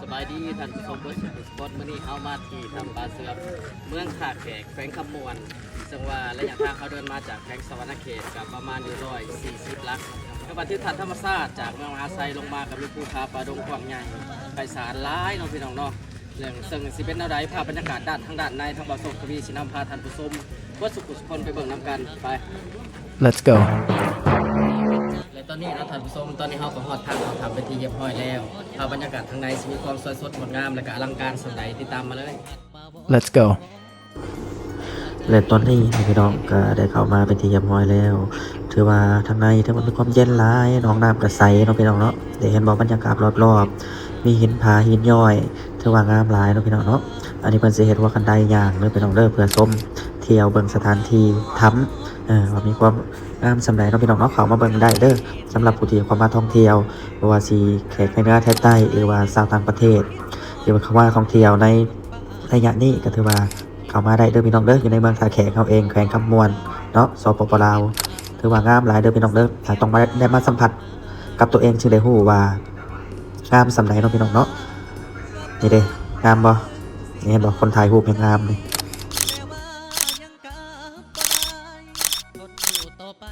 ສະບາຍດີທ່ານຜູ້ຊົມເບິດສຸກທຸກຄົນ, ມື້ນີ້ເຮົາມາທີ່ຖ້ຳປາເຊື່ອມ ເມືອງທ່າແຂກ ແຂວງຄຳມ່ວນ, ເຊິ່ງວ່າໄລຍະທາງເຮົາເດີນມາຈາກແຂວງສະຫວັນນະເຂດກໍປະມານຢູ່ຮ້ອຍສີ່ສິບຫຼັກ. ກໍບັນທຶກທັດທຳມະຊາດຈາກເມືອງມະຫາໄຊລົງມາກໍມີພູຜາປ່າດົງກວ້າງໃຫຍ່ໄພສານຫຼາຍເນາະ ພີ່ນ້ອງເນາະ. ເຊິ່ງ ເຊິ່ງຊິເປັນແນວໃດ ພາບບັນຍາກາດດ້ານທາງດ້ານໃນ ທາງບ່າວໂຊກທະວີຊິນຳພາທ່ານຜູ້ຊົມເບິດສຸກທຸກຄົນໄປເບິ່ງນຳກັນ. ໄປ Let's go. ແລະຕອນນີ້ເນາະທ່ານຜູ້ຊົມ, ຕອນນີ້ເຮົາກໍຮອດທາງເຂົ້າຖ້ຳເປັນທີ່ຮຽບຮ້ອຍແລ້ວ. ພາບບັນຍາກາດທາງໃນຊິມີຄວາມສວຍສົດງົດງາມ ແລະກະອະລັງການສ່ຳໃດ, ຕິດຕາມມາເລີຍ. Let's go. ແລະຕອນນີ້ເນາະ ພີ່ນ້ອງ ກໍໄດ້ເຂົ້າມາເປັນທີ່ຮຽບຮ້ອຍແລ້ວ. ຖືວ່າທາງໃນຖືວ່າມີຄວາມເຢັນຫຼາຍ, ນ້ອງນ້ຳກໍໃສເນາະ ພີ່ນ້ອງເນາະ. ໄດ້ເຫັນບໍ່ ບັນຍາກາດລອບໆ ມີຫີນຜາຫີນຍ້ອຍ, ຖືວ່າງາມຫຼາຍເນາະ ພີ່ນ້ອງເນາະ. ອັນນີ້ເພິ່ນຊິເຮັດຫົວຄັນໄດຍ່າງເດີ ພີ່ນ້ອງເດີ ເພື່ອຊົມທ່ຽວເບິ່ງສະຖານທີ່ຖ້ຳ ເອີ ວ່າມີຄວາມງາມສ່ຳໃດເນາະ ພີ່ນ້ອງເນາະ. ເຂົ້າມາເບິ່ງໄດ້ເດີ ສຳລັບຜູ້ທີ່ເຂົ້າມາທ່ອງທ່ຽວ, ບໍ່ວ່າຊິແຂກໃນເໜືອແຖບໃຕ້ ຫຼືວ່າຊາວຕ່າງປະເທດ ທີ່ວ່າເຂົ້າມາທ່ອງທ່ຽວໃນໄລຍະນີ້ ກໍຖືວ່າເຂົ້າມາໄດ້ເດີ ພີ່ນ້ອງເດີ. ຢູ່ໃນເມືອງທ່າແຂກເຮົາເອງ ແຂວງຄຳມ່ວນເນາະ ສປປ ລາວ. ຖືວ່າງາມຫຼາຍເດີ ພີ່ນ້ອງເດີ. ຖ້າຕ້ອງມາ ໄດ້ມາສຳຜັດກັບຕົວເອງ ຈຶ່ງໄດ້ຮູ້ວ່າງາມສ່ຳໃດເນາະ ພີ່ນ້ອງເນາະ. ນີ້ເດ້ ງາມບໍ່? ນີ້ເຫັນບໍ່? ຄົນຖ່າຍຮູບແຮ່ງງາມນີ້. ທົນຢູ່ຕໍ່ໄປ